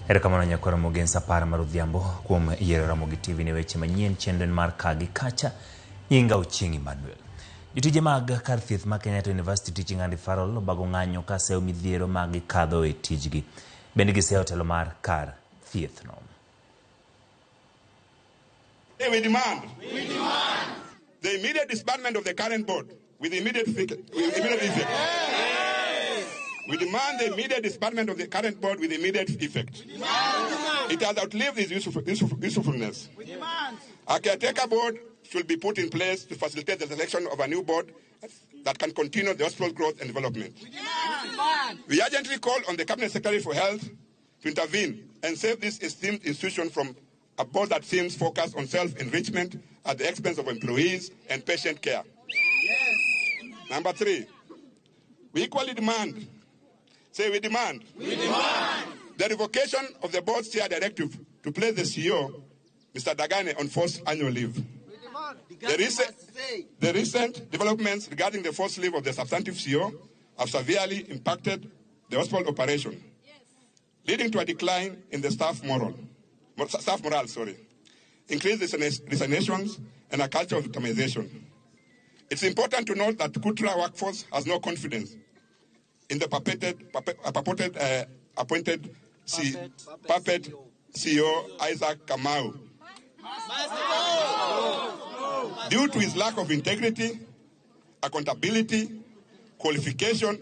Erokamano nyakwar Ramogi en sa apar mar odhiambo kuom yiero Ramogi TV ne weche manyien chenro en mar ka gi kacha. Nyinga Ochieng' Emmanuel. Jotije mag kar thieth ma Kenyatta University Teaching and Referral obago ng'anyo ka seyo midhiero ma gikadho e tijgi. Bende giseyo telo mar kar thiethno. Hey, we demand the immediate disbandment of the current board with immediate effect. We demand the immediate disbandment of the current board with immediate effect. It has outlived its usefulness. A caretaker board should be put in place to facilitate the selection of a new board that can continue the hospital growth and development. We urgently call on the Cabinet Secretary for Health to intervene and save this esteemed institution from a board that seems focused on self-enrichment at the expense of employees and patient care. Number three, we equally demand, say we demand the revocation of the board's chair directive to place the CEO, Mr. Dagane, on forced annual leave. The recent developments regarding the forced leave of the substantive CEO have severely impacted the hospital operation, leading to a decline in the staff morale, sorry, increased resignations, and a culture of victimization. It's important to note that KUTRA workforce has no confidence in the purported appointed puppet CEO Isaac Kamau due to his lack of integrity, accountability, qualification,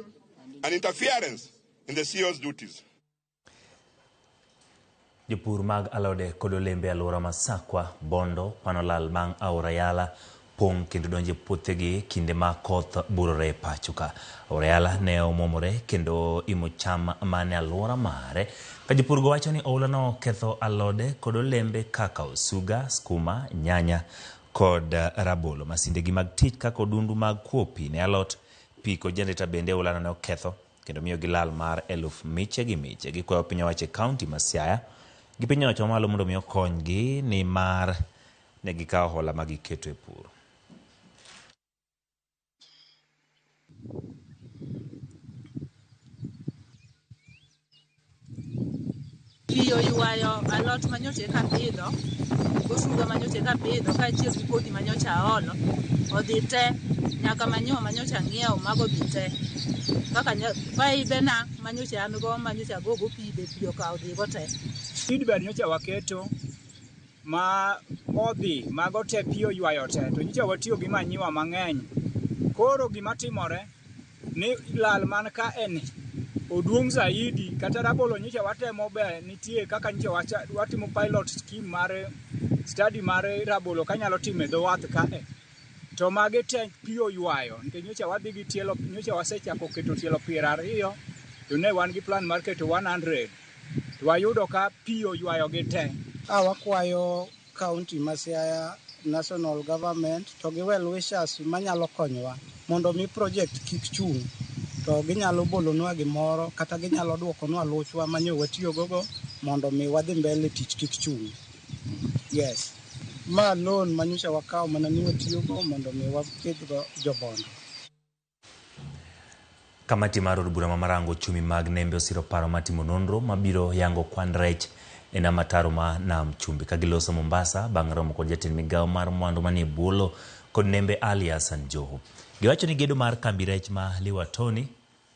and interference in the CEO's duties. Jopur mag alode kod olembe e alwora ma Sakwa, Bondo, kwano lal bang' aora Yala pong' kendo donjo e puothegi kinde ma koth burore e pacho ka. Aora Yala ne omwomore kendo imo cham mane alwora mare. Ka jopurgo wacho ni oula ketho alode kod olembe kaka osuga, skuma, nyanya kod rabolo. Masinde gi mag tich kaka odundu mag kuo pi ne alot, pi kod generator bende oulano ne oketho kendo miyo gi lal mar eluf miche gi miche. Gikwayo piny owacho e kaunti ma Siaya gi piny owacho mamalo mondo mi okonygi nimar ne gikawo hola ma giketo e pur. Pi oywayo alot manyocha eka apidho, gosuga manyocha eka apidho kaachiel gi kodhi manyocha aolo odhi te nyaka manyiwa manyocha ang'iewo mago odhi te. Kaka paibe na manyocha an go manyocha agogo pi be pi okawo odhigo te. Seedbed nyocha waketo ma odhi mago te pi oywayo te to nyocha watiyo gi manyiwa mang'eny. Koro gima timore ni lal man kae ni oduong' zaidi kata rabolo nyocha watemo be nitie kaka nyocha watimo pilot scheme mar study mar rabolo kanyalo timo e dho wath kae. To magi te pi oywayo nikech nyocha wadhi gi tielo nyocha wasechako keto tielo 20 to ne wan gi plan mar keto 100 to wayudo ka pi oywayo gi te. A wakwayo kaunti ma Siaya, national government to gi well wishers manyalo konyowa mondo mi project kik chung' to ginyalo bolonwa gimoro kata ginyalo duokonwa luchwa manyo watiyogo go mondo mi wadhi mbele tich kik chung'. Yes. Ma loan manyocha wakawo mana ni watiyogo mondo mi wapidhgo jobondo. Kamati mar od bura ma Marango ochumi mag nembe osiro paro mar timo nonro mabiro yango kwan rech e nam ataro ma nam chumbi ka giloso Mombasa bang' romo kod jatend migawo mar mwandu manie bwo lowo kod nembe Ali Hassan Joho. Giwacho ni gedo mar kambi rech ma Liwatoni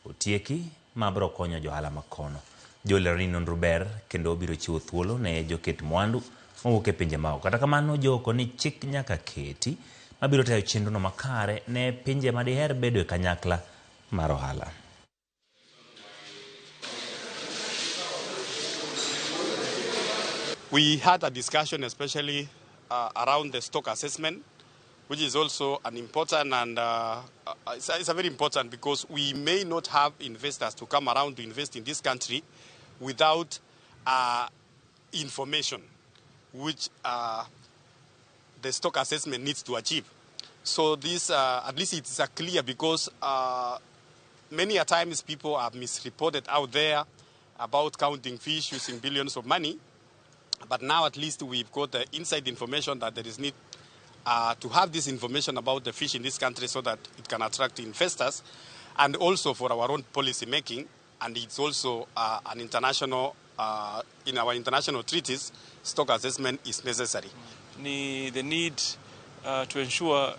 otieki ma biro konyo johala makono. Joho lero ni nonro ber kendo biro chiwo thuolo ne joket mwandu mawuok e pinje maoko. Kata kamano Joho koni chik nyaka keti mabiro tayo chenro no makare ne pinje madiher bedo e kanyakla mar ohala. We had a discussion, especially around the stock assessment, which is also an important and it's a very important because we may not have investors to come around to invest in this country without information, which the stock assessment needs to achieve. So this, at least it's clear because many a times people are misreported out there about counting fish using billions of money. But now at least we've got the inside information that there is need to have this information about the fish in this country so that it can attract investors and also for our own policy making. And it's also an international in our international treaties, stock assessment is necessary. Ni the need to ensure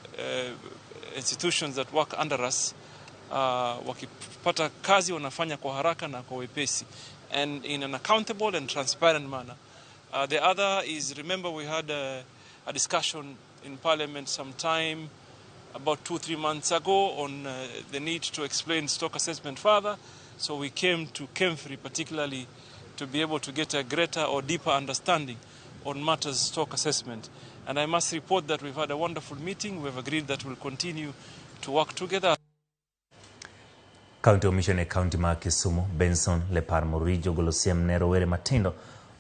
institutions that work under us wakipata kazi wanafanya kwa haraka na kwa wepesi and in an accountable and transparent manner. The other is, remember we had a discussion in Parliament some time about 2-3 months ago on the need to explain stock assessment further. So we came to KMFRI particularly to be able to get a greater or deeper understanding on matters stock assessment. And I must report that we've had a wonderful meeting. We've agreed that we'll continue to work together. County Commissioner County ma Kisumu Benson Lepar Morijo golo siem ne rowere matindo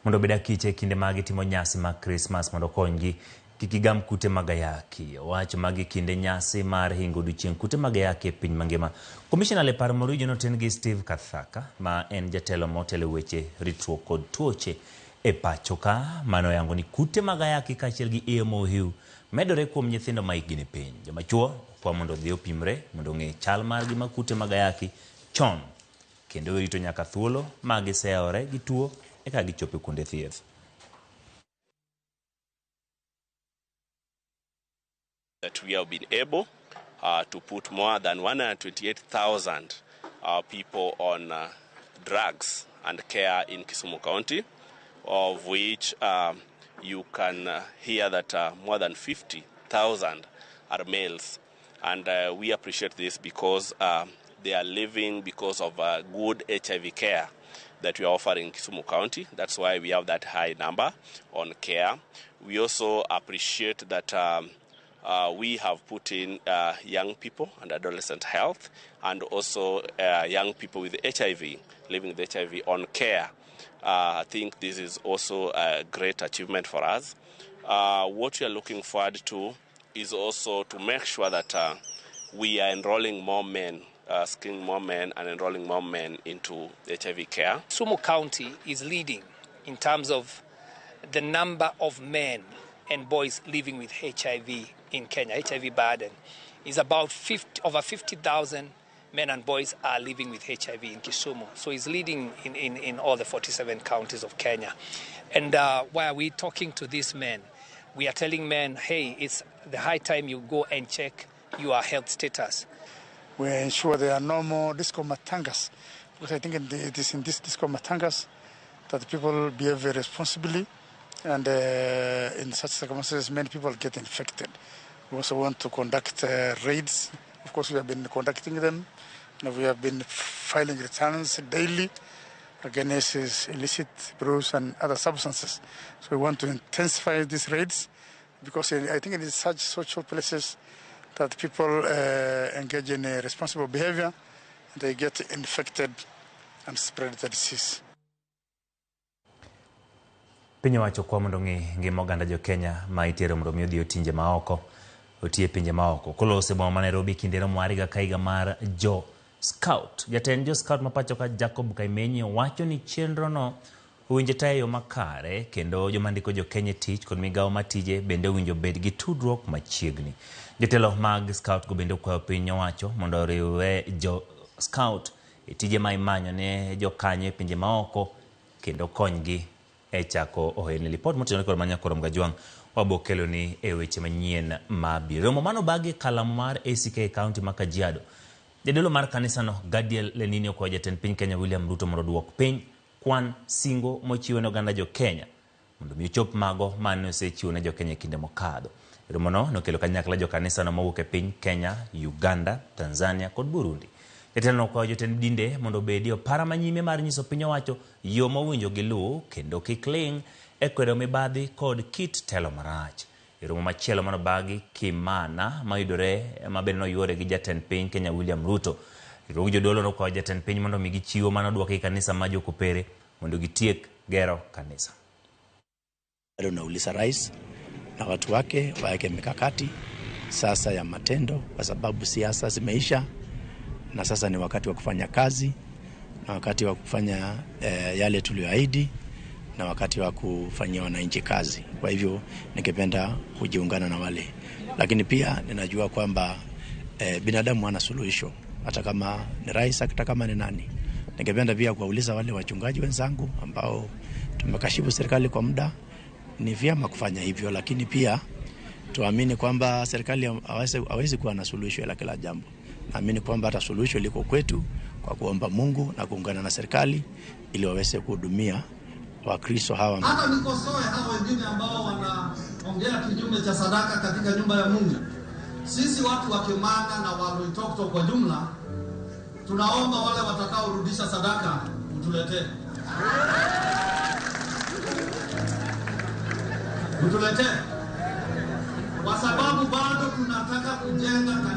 mondo obed akiche kinde ma gitimo nyasi mag Krismas mondo okonygi kik gigam kute mag ayaki. Owacho magi kinde nyasi mar hingo odiochieng' kute mag ayaki e piny mangima. Commissioner Lepar Morijo noten gi Steve Kathaka ma en jatelo motelo e weche ritruok kod tuoche e pacho ka mano yango ni kute mag ayaki kaachiel gi iye mohiu medore kuom nyithindo ma hikgi ni piny. Joma chuo kwa mondo odhi opimre mondo ong'e chal margi mag kute mag ayaki chon kendo rito nyaka thuolo ma giseyawore gi tuo eka gichopo e kuonde thieth. That we have been able to put more than 128,000 people on drugs and care in Kisumu County, of which you can hear that more than 50,000 are males. And we appreciate this because they are living because of good HIV care that we are offering in Kisumu County. That's why we have that high number on care. We also appreciate that we have put in young people and adolescent health, and also young people with HIV, living with HIV on care. I think this is also a great achievement for us. What we are looking forward to is also to make sure that we are enrolling more men, screening more men and enrolling more men into HIV care. Kisumu County is leading in terms of the number of men and boys living with HIV in Kenya. HIV burden is about over 50,000 men and boys are living with HIV in Kisumu. So it's leading in all the 47 counties of Kenya. And why are we talking to these men? We are telling men, hey, it's the high time you go and check your health status. We ensure there are no more disco matangas, because I think it is in this disco matangas that people behave responsibly, and in such circumstances many people get infected. We also want to conduct raids. Of course, we have been conducting them, and we have been filing returns daily against illicit brews and other substances. So we want to intensify these raids, because I think it is such social places that people engage in responsible behavior, and they get infected and spread the disease. Piny owacho kwa mondo ng'i ngima oganda jo Kenya ma itero mondo mi odhi otinje maoko, otiye pinje maoko. Kolose boma ma Nairobi kinde romo mar higa ka higa mar jo Scout. Jatend jo Scout ma pacho ka Jacob Kaimenyi wacho ni chenrono owinjo tayo e yo makare kendo joma ndiko jo Kenya e tich kod migawo matije bende owinjo bed gi tudruok machiegni. Jotelo mag Scout go bende okwayo piny owacho mondo oriwe jo Scout e tije ma imanyo ne jokanyo e pinje maoko kendo konygi e chako ohelni. Lipot motenore kod Manya Korom Gajwang' wabo keloni e weche manyien mabiro. Romo mano bagi kalamo mar ACK e kaunti ma Kajiado. Jadolo mar kanisano Gadiel Lenini okwayo jatend piny Kenya William Ruto mondo oduok piny kwan singo mochiwo ne oganda jo Kenya mondo mi ochop mago mane osechiwo ne jo Kenya e kinde mokadho. Romono nokelo kanyakla jo kanisano mowuok e piny Kenya, Uganda, Tanzania kod Burundi. Jatelo okwayo jotend dinde mondo obedi opara manyime mar nyiso piny owacho yo mowinjo giluw kendo kik ling' e kwedo mibadhi kod kit telo marach. E romo machielo manobagi Kimana mayudore mabende noyuore gi jatend piny Kenya William Ruto. Riwruog jodolo nokwayo jatend piny mondo omigi chiwo manodwoki e kanisa ma Jokopere mondo gitiek gero kanisa. Bado nauliza rais na watu wake waeke mikakati sasa ya matendo, kwa sababu siasa zimeisha na sasa ni wakati wa kufanya kazi na wakati wa kufanya yale tuliyoahidi na wakati wa kufanyia wananchi kazi. Kwa hivyo ningependa kujiungana na wale, lakini pia ninajua kwamba binadamu hana suluhisho, hata kama ni rais, hata kama ni nani. Ningependa pia kuwauliza wale wachungaji wenzangu ambao tumekashifu serikali kwa muda, ni vyema kufanya hivyo, lakini pia tuamini kwamba serikali hawezi kuwa na suluhisho la kila jambo. Naamini kwamba hata suluhisho liko kwetu kwa kuomba Mungu na kuungana na serikali ili waweze kuhudumia Wakristo hawa. Hata nikosoe hao wengine ambao wanaongea kinyume cha sadaka katika nyumba ya Mungu. Sisi watu wa Kimana na wa Loitoktok kwa jumla tunaomba wale watakaorudisha sadaka utuletee, utuletee, kwa sababu bado tunataka kujenga.